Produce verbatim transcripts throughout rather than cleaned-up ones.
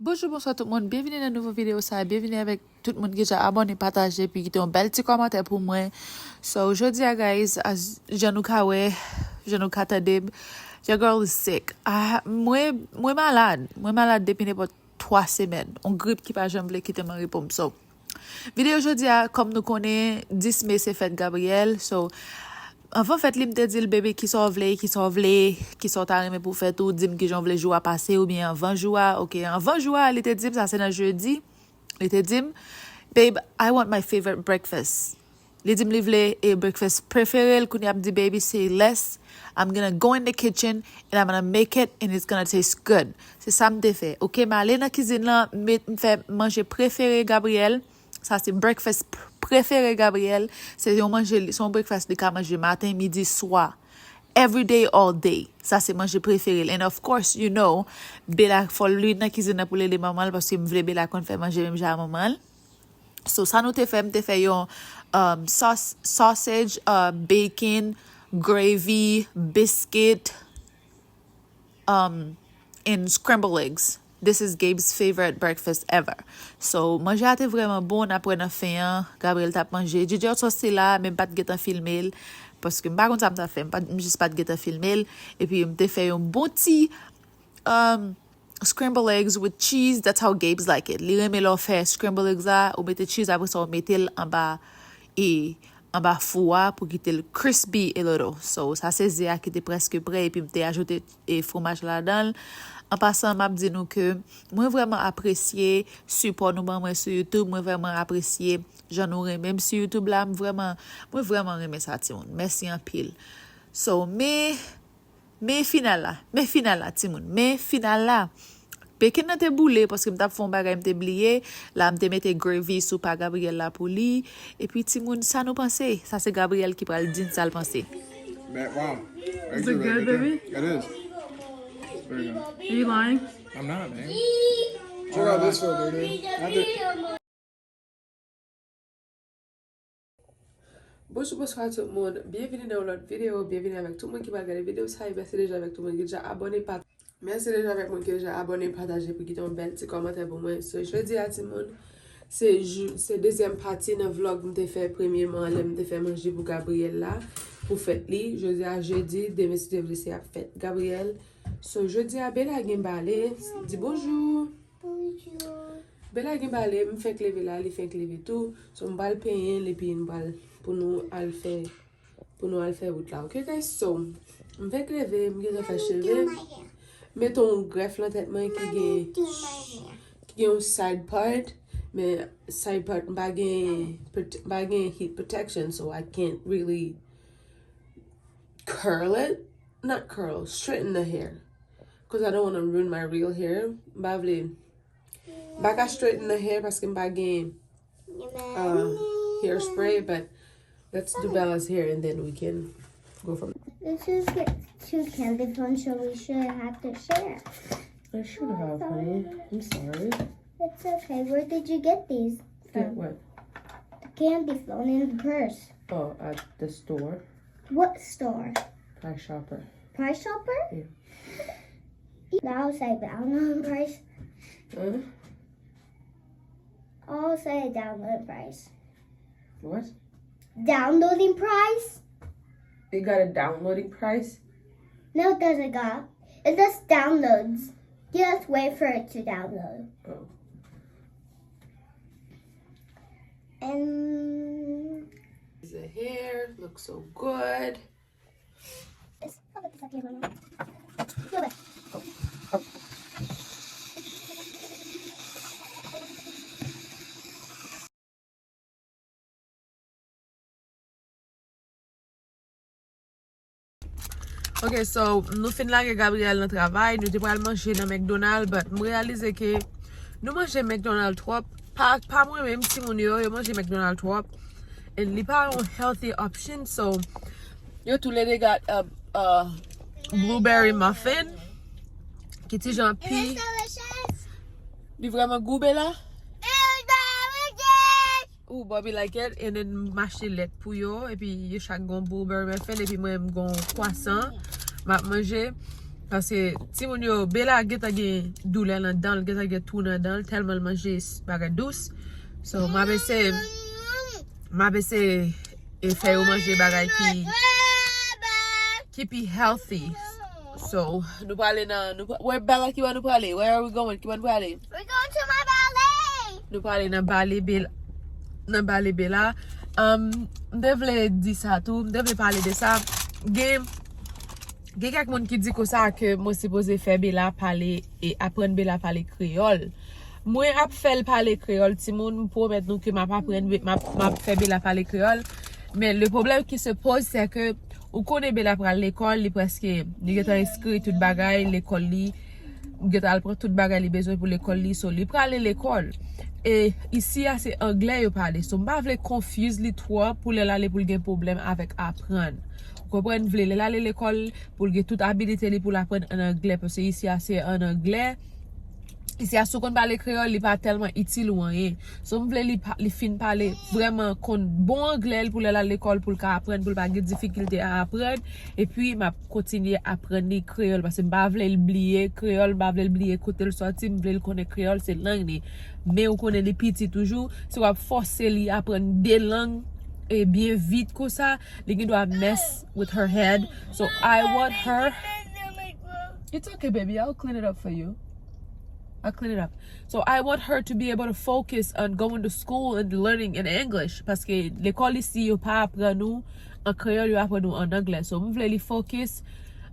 Bonjou, bonswa tout moun. Byenvini nan nouvo videyo sa. Byenvini avèk tout moun ki deja abòne, pataje, epi kite yon bèl ti kòmantè pou mwen. So, jodi a, guys, as, jan nou ka wè, jan nou ka tande m, your girl is sick. Ah, mwen, mwen malad. Mwen malad depi nenpòt twa semèn. Yon grip ki pa janm vle kite m an repo m. So, videyo jodi a, kòm nou konnen, dis me se fèt Gabriel. So, anvan fèt li, m te di l, "Baby, kisa w vle, kisa w vle, kisa w ta renmen pou fèt ou, di m kijan w vle jou a pase, oubyen anvan jou a, oke, anvan jou a," li te di m, sa se nan jedi, li te di m, "Babe, I want my favorite breakfast." Li di m li vle e breakfast prefere l, kounye a m di, "Baby, say less, I'm gonna go in the kitchen and I'm gonna make it and it's gonna taste good." Se sa m te fè. Oke, m ale nan kizin lan, m met, m fè manje prefere Gabriel. Sa se breakfast pr-, prefere Gabriel. Se yon manje, li, se yon breakfast li ka manje maten, midi, swa. Every day, all day. Sa se manje prefere l. And of course, you know, Bella fò li nan kizin nan pou l ede manman l, paske m vle Bella konn fè manje menm jan a manman l. So, sa nou te fè, m te fè yon, um, saus-, sausage, uh, bacon, gravy, biscuit, um, and scrambled eggs. This is Gabe's favorite breakfast ever. So, manje a te vrèman bon, n ap wè nan fen an, Gabriel t ap manje. Djidjè sòs te la, men m pa t gentan filme l, paske m pa konn sa m t ap fè, m pa t, m jis pa t gentan filme l. Epi, m te fè yon bon ti, um, scrambled eggs with cheese, that's how Gabe's like it. Li renmen lè w fè scrambled eggs la, ou mete cheese, apre sa, ou mete l anba, e, anba fou a pou kite l crispy a little. So, sa se ze a ki te prèske prè, epi m te ajoute, e, fwomaj ladan l. An pasan, m ap di nou ke mwen vrèman apresye sipò nou ban mwen sou YouTube. Mwen vrèman apresye jan nou renmen m sou YouTube la. M vrèman, mwen vrèman renmen sa, timoun. Mèsi anpil. So, men, men final la. Men final la, timoun. Men final la. Bacon nan te boule paske m t ap fè yon bagay m te bliye. La, m te mete gravy sou pa Gabriel la pou li. Epi, timoun, sa nou panse? Sa se Gabriel ki pral di n sa l panse. But wow. Is it good, baby? It is. It's very good. Are you lying? I'm not, man. Check out this one, baby. I think Bonjou, bonswa tout moun. Byenvini nan yon lòt videyo. Byenvini avèk tout moun ki pral gade videyo sa. E mèsi deja avèk tout moun ki deja abòne, pataje. Mèsi deja avèk moun ki deja abòne, pataje pou kite yon bèl ti kòmantè pou mwen. So, jodi a, timoun, se jou, se dezyèm pati nan vlòg m te fè premyèman, lè m te fè manje pou Gabriel la, pou fèt li. Jodi a, jedi, demen, si Dye vle, se ap fèt Gabriel. So, jodi a, Bella gen bale. Di bonjou. Bella gen bale, m fenk leve la, li fenk leve tou. So, m pral penyen l, epi m pral pou nou al fè, pou nou al fè wout la. Oke, guys? So, m fenk leve, m gentan fè cheve. Mete yon grèf nan tèt mwen ki gen, ki gen yon side part, men side part m pa gen, prote- m pa gen heat protection, so I can't really curl it. Not curl, straighten the hair. 'Cause I don't want to ruin my real hair. M pa vle. M pa ka straighten the hair paske m pa gen uh, hairspray, but let's do Bella's hair and then we can go from This is get two candy flown, so we should have to share. I should have, honey. I'm sorry. It's okay. Where did you get these Get from? What? The candy flown in the purse. Oh, at the store. What store? Price Chopper. Price Chopper? Yeah. I'll say download price. Huh? I'll say download price. What? Downloading price? It got a downloading price? No, it doesn't got. It just downloads. You just wait for it to download. Oh. And The hair looks so good. it's, I'll put this up here, Mama. Move it. Ok, so, nou fin lage Gabriel nan travay, nou te pral manje nan McDonald, but m reyalize ke nou manje McDonald twòp. Pa, pa mwen menm, timoun yo, yo manje McDonald twòp. And li pa yon healthy option, so, yo tou le de got a, a blueberry muffin, ki ti jan pi. Li vrèman gou, Bella? Ooh, Bobby like it. And then m achte lèt pou yo. Epi yo chak gon blueberry muffin. Epi mwen m gon kwasan. M ap manje. Paske timoun yo, Bella gentan gen doulè nan dan l, gentan gen twou nan dan l, tèlman l manje s- bagay dous. So, m ap eseye, m ap eseye e fè yo manje bagay ki, ki pi healthy. So, nou prale nan, nou pra- where Bella, ki bò nou prale? Where are we going? Ki bò nou prale? We're going to my ballet. Nou prale nan bale Bella, nan bale Bella. Um, m te vle di sa tou, m te vle pale de sa. Gen, gen kèk moun ki di konsa ke mwen sipoze fè Bella pale e aprann Bella pale kreyòl. Mwen ap fè l pale kreyòl, timoun, m pwomèt nou ke m ap aprann, m ap, m ap fè Bella pale kreyòl. Men le problème qui se pose, c'est que ou konnen Bella pral lekòl, li prèske, li gentan enskri tout bagay, lekòl li, li gentan al pran tout bagay li bezwen pou lekòl li, so li prale lekòl. E isi a se anglè yo pale, so m pa vle confuse li twòp pou lè l ale pou l gen pwoblèm avèk aprann. Ou konprann? M vle lè l ale lekòl pou l gen tout abilite li pou l aprann an anglè, paske isi a se an anglè. Isi a si w konn pale kreyòl, li pa tèlman itil ou anyen. So m vle li, pa- li fin pale vrèman konn bon anglè l pou lè l al lekòl, pou l ka aprann, pou l pa gen difikilte a aprann. Epi m ap kontinye aprann li kreyòl, paske m pa vle l bliye kreyòl, m pa vle l bliye kote l sòti, m vle l konnen kreyòl se lang li. Men ou konnen li piti toujou, si w ap fòse li aprann de lang e byen vit konsa, li gen dwa mess with her head. So I want her. It's okay, baby. I'll clean it up for you. I'll clean it up. So I want her to be able to focus on going to school and learning in English. Paske lekòl isi yo pa aprann nou an kreyòl, yo aprann nou an anglè. So m vle li focus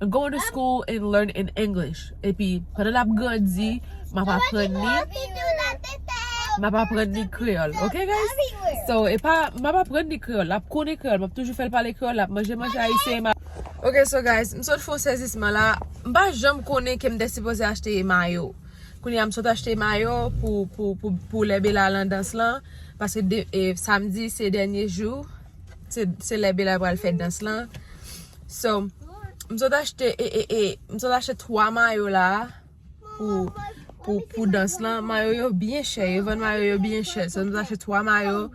on going to school and learn in English. Epi pandan l ap grandi, m ap aprann li. M ap aprann li kreyòl. Ok, guys? So, e pa, m ap aprann li kreyòl. L ap konnen kreyòl. M ap toujou fè l pale kreyòl. L ap manje manje ayisyen. M ap Ok, so guys, m sot fè yon sezisman la. M pa janm konnen ke m te sipoze achte mayo. Kounye a m sot achte mayo pou, pou, pou, pou lè Bella al nan dans lan. Paske de, e, samdi se dènye jou. Se, se lè Bella pral fè dans lan. So, m sot achte, e, e, e, m sot achte twa mayo la pou, pou, pou dans lan. Mayo yo byen chè, yo vann mayo yo byen chè. So, m sot achte twa mayo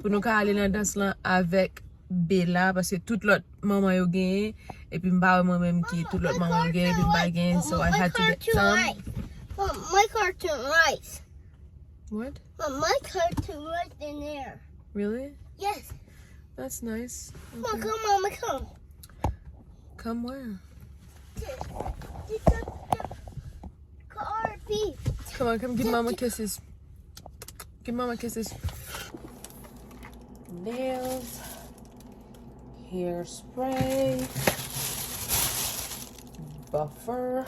pou nou ka ale nan dans lan avèk Bella, paske tout lòt manman yo genyen, epi m pa wè mwen menm ki tout lòt manman yo genyen, epi m pa genyen, so I had to get some. Mom, my car turned right. What? Mom, my car turned right in there. Really? Yes. That's nice. Mom, okay. Come, Mama, come. Come where? Car beep. Come on, come give Mama kisses. Give Mama kisses. Nails, hairspray, buffer,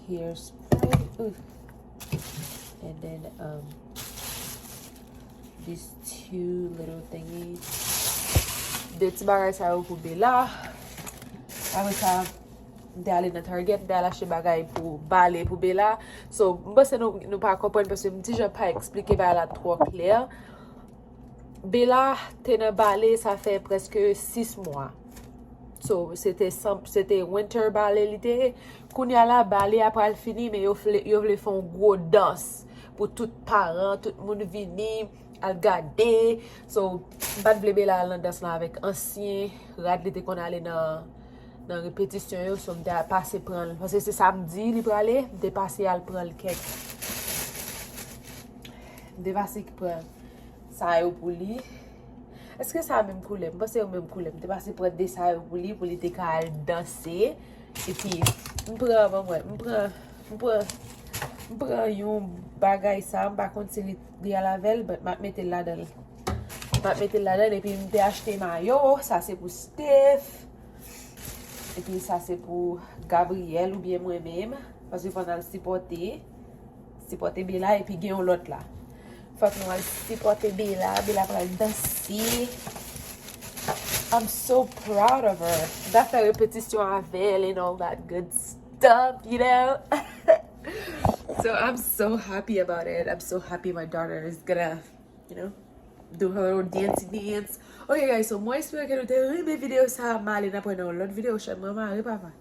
hairspray, ooh. And then um these two little thingies. De ti bagay sa yo pou Bella. Apre sa, m te ale nan Target, m te al achte bagay pou bale pou Bella. So, m panse nou, nou pa konprann paske m ti jan pa eksplike bagay la twò klè. Bella te nan bale, sa fè prèske sis mwa. So, se te san- se te winter bale li te ye. Kounye a la, bale a pral fini, men yo vle, yo vle fè yon gwo dans pou tout paran, tout moun vini, al gade. So, m pa t vle Bella al nan dans lan avèk ansyen rad li te konn ale nan, nan repetisyon yo. So, m te pase pran l. Paske se samdi li prale, m te pase al pran l kèk. M te pase pran sa yo pou li. Èske sa menm koulè? M panse yo menm koulè. M te pase pran de sa yo pou li, pou li te ka al danse. Epi, m pran, ban mwen, m pran, m pran, m pran yon bagay sa, m pa konn si li, li al avè l, but m ap mete l ladan l. M ap mete l ladan l, epi m te achte mayo, sa se pou Steph. Epi sa se pou Gabriel oubyen mwen menm, paske fò n al sipòte. Sipòte Bella, epi gen yon lòt la. Fòk nou al sipòte Bella. Bella pral danse. I'm so proud of her. M ta fè repetisyon avè l and all that good stuff, you know? So I'm so happy about it. I'm so happy my daughter is gonna, you know, do her little dancey dance. Okay, guys, so mwen espere ke nou te renmen videyo sa. M ale nan pran yon lòt videyo, chan mwen mare papa.